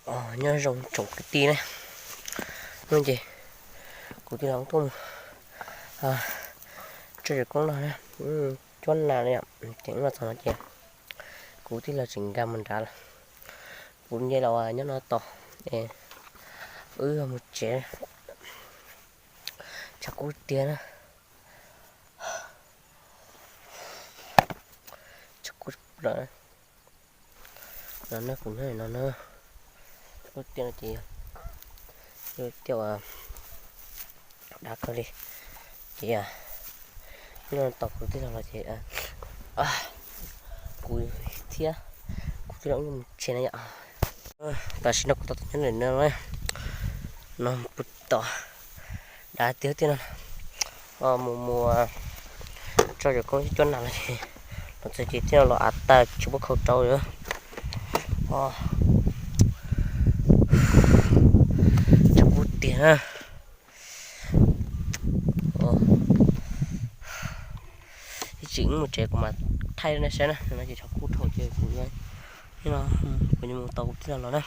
Nyob zoo tsoom kwv tij na, hnub no ces kuv tij laug tuaj mus tso yawg koob no na, cuab nas li, ces wb los txog no ces kuv tij laug tseem nkag mus nrad lawm. Kuv nce los nyob no tos es wb mus tsev. Tshav kub tiag na. Tshav kub lawm. No na, kuv nyob no na, lub tiaj no ces yog lub tiaj uas dav kawg li. Ces nyob no tos kuv tij laug los ces kuv thiab kuv tij laug wb mus tsev na yom. Tam sim no kuv tau nyob ntawm no, no puag tom dav tiag tiag no. Mus mus tso yawg koob cuab nas los ces los txog ces tij laug los av tag tsis muaj khau rau li. Tshav kub tiag na. Ib tsam wb mus tsev kuv mam thaij nej saib na, no ces tshav kub dhau ces kuv, kuv yuav mus tos kuv tij laug los na.